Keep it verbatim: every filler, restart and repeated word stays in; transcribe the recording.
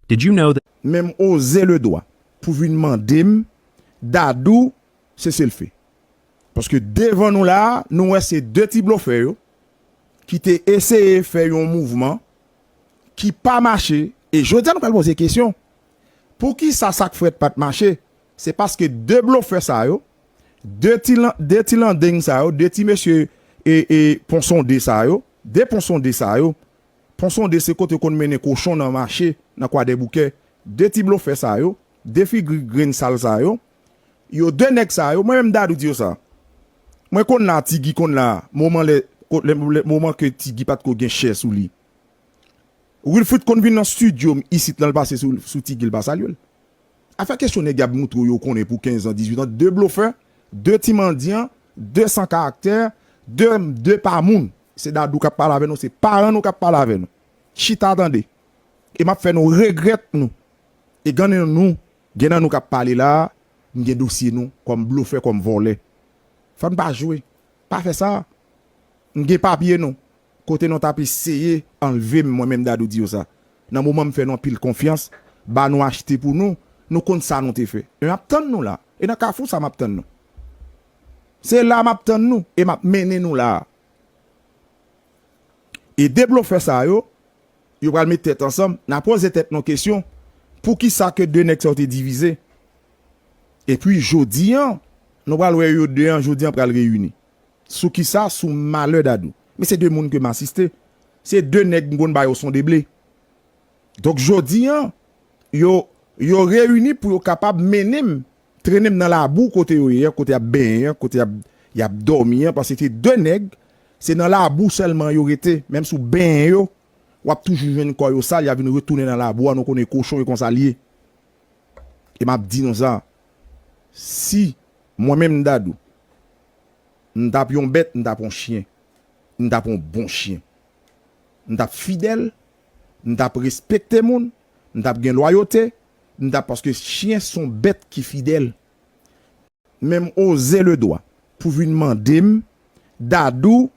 Did you know that? Menm oze le dwa pou vin mande m Dadou seselfe. Paske devan nou la, nou wè se de ti blofè yo ki te eseye fè yon mouvman ki pa mache. E jodi a nou pral poze kesyon, poukisa sa k fèt pa t mache? Se paske de blofè sa yo, de ti, de ti landeng sa yo, de ti mesye e, e pon sonde sa yo, de pon sonde sa yo, pon sonde se kote yo konn mennen kochon nan mache, nan Kwadèboukè, de ti blofè sa yo, de figi grenn sal sa yo, yo de nèg sa yo, mwen menm Dadou di yo sa. Mwen konn la, Tigi konn la, moman lè, lè, lè, moman ke Tigi pa t ko gen chè sou li. Wilfrid konn vin nan estidyo m isit lan, l pase sou, sou Tigi, l pa salye l. Afè kesyon nèg y ap moutre w yo konnen pou kenz an, dizuit an, de blofè, de ti mandyan, de san karaktè, de, de pa moun. Se Dadou k ap pale avè nou, se paran nou k ap pale avè nou. Chita tande. E m ap fè nou regrèt nou. E gen nan nou, gen nan nou k ap pale la, m gen dosye nou kòm blofè, kòm vòlè. Fò n pa jwe. Pa fè sa. M gen papye nou. Kote nou t ap eseye anlve m, mwen menm Dadou di yo sa. Nan moman m fè nou anpil konfyans, ba nou achte pou nou, nou konn sa nou te fè. E m ap tann nou la. E nan kafou sa m ap tann nou. Se la m ap tann nou e m ap mennen nou la. E de blofè sa yo, yo pral met tèt ansanm, n a poze tèt nou kesyon, poukisa ke de nèg sa yo te divize? Epi jodi an, nou pral wè yo de an jodi an pral reyini. Sou kisa? Sou malè Dadou. Men se de moun ke m asiste. Se de nèg m konn ba yo sonde ble. Donk jodi an, yo, yo reyini pou yo kapab mennen m, trennen m nan labou kote yo ye an, kote y ap benyen an, kote y ap, y ap dòmi an, paske se de nèg, se nan labou sèlman yo rete, menm si w benyen yo, w ap toujou jwenn kò yo sal, y ap vin retounen nan labou a, nou konnen kochon e konsa l ye. E m ap di nou sa, si mwen menm Dadou, m t ap yon bèt, m t ap yon chen, m t ap yon bon chen. M t ap fidèl, m t ap respekte moun, m t ap gen lwayote, m t ap, paske chen se yon bèt ki fidèl. Menm oze le dwa pou vin mande m, Dadou